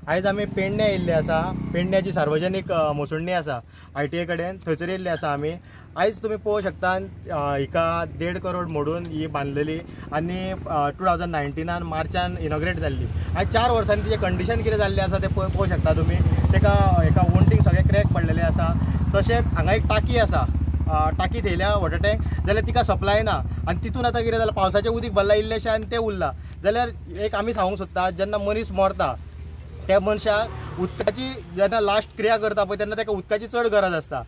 आयज आमी पेडणे येयल्ले आसा. पेडण्याची सार्वजनीक मोसुंडी आसा ITI कडेन, थंयसर येयल्ले आसा आमी. आयज तुमी पळोवंक शकता हिका 1.5 करोड मोडून ही बांदलेली आनी 2019 मार्चान इनॉग्रेट जाल्ली. आयज 4 वर्सांनी तिचें कंडिशन कितें जाल्लें आसा तें पळोवंक शकता तुमी. तेका हेका वण्टींक सगळे क्रॅक पडलेले आसा. तशेंच हांगा एक टाकी आसा, टाकी थेयल्या वॉटर टँक, जाल्यार तिका सप्लाय ना आनी तितून आतां कितें जालां, पावसाचें उदीक भरलां इल्लेशें आनी तें उरलां. जाल्यार एक आमी सांगूंक सोदता, जेन्ना मनीस मरता त्या मनशाक उदकाची जेन्ना लास्ट क्रिया करता पळय तेन्ना ताका उदकाची चड गरज आसता.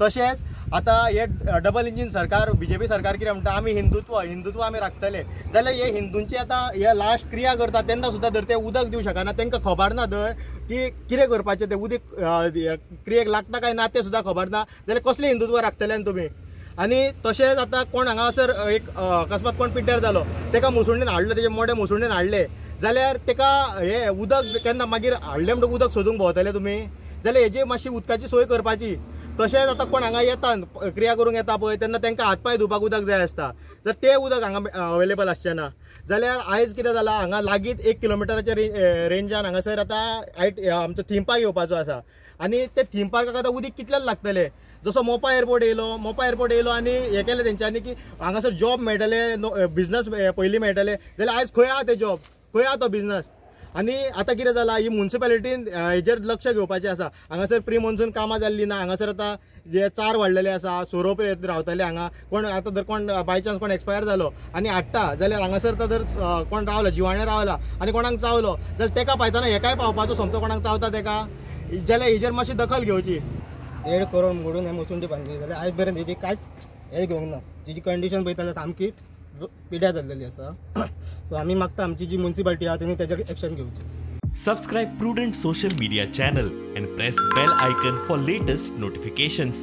तशेंच आतां हे डबल इंजीन सरकार, BJP सरकार कितें म्हणटा, आमी हिंदुत्व हिंदुत्व आमी राखतले. जाल्यार हे हिंदूंची आतां हे लास्ट क्रिया करता तेन्ना सुद्दां जर ते उदक दिवंक शकना, तांकां खबर ना धर की कितें करपाचें, तें उदीक क्रियेक लागता काय ना तें सुद्दां खबर ना, जाल्यार कसलें हिंदुत्व राखतले आनी तुमी. आनी तशेंच आतां कोण हांगासर एक अकस्मात कोण पिड्ड्यार जालो, ताका मुसुंडेन हाडलो, तेजे मोडे मुसुंडेन हाडले, जाल्यार ताका हे उदक केन्ना मागीर हाडलें म्हणटकूच उदक सोदूंक भोंवतले तुमी. जाल्यार हेजी मातशी उदकाची सोय करपाची. तशेंच आतां कोण हांगा येता क्रिया करूंक येता पळय तेन्ना तांकां हात पांय धुवपाक उदक जाय आसता, जाल्यार तें उदक हांगा अवेलेबल आसचें ना. जाल्यार आयज कितें जालां, हांगा लागींच 1 किलोमिटराच्या रेंजान हांगासर आतां आमचो थीम पार्क येवपाचो आसा आनी ते थीम पार्काक आतां उदीक कितलेंच लागतलें. जसो मोपा एअरपोर्ट येयलो, मोपा एअरपोर्ट येयलो आनी हें केलें तेंच्यांनी की हांगासर जॉब मेळटले, बिजनस पयलीं मेळटले, जाल्यार आयज खंय आहा ते जॉब, खंय आहा तो बिजनस. आनी आतां कितें जालां, ही मुन्सिपेलिटीन हेजेर लक्ष घेवपाचें आसा. हांगासर प्री मॉन्सून कामां जाल्लीं ना, हांगासर आतां जे चार वाडलेले आसा, सोरोप रावतले हांगा. कोण आतां जर कोण बायचान्स कोण एक्सपायर जालो आनी हाडटा जाल्यार हांगासर जर कोण रावलो, जिवाणें रावला आनी कोणाक चावलो जाल्यार तेका पायतना हेकाय पावपाचो सोमतो कोणाक चावता तेका, जाल्यार हेजेर मातशी दखल घेवची. 1.5 करोड मोडून हे मोसुंडी बांदली, जाल्यार आयज मेरेन हेजी कांयच हें घेवंक ना. तिची कंडिशन पळयता जाल्यार सामकी पिड्यार जाल्लेली आसा. सो आमी मागता आमची जी मुन्सिपालिटी आहा तेणी तेजेर एक्शन घेवची. Subscribe Prudent social media channel and press bell icon for latest notifications.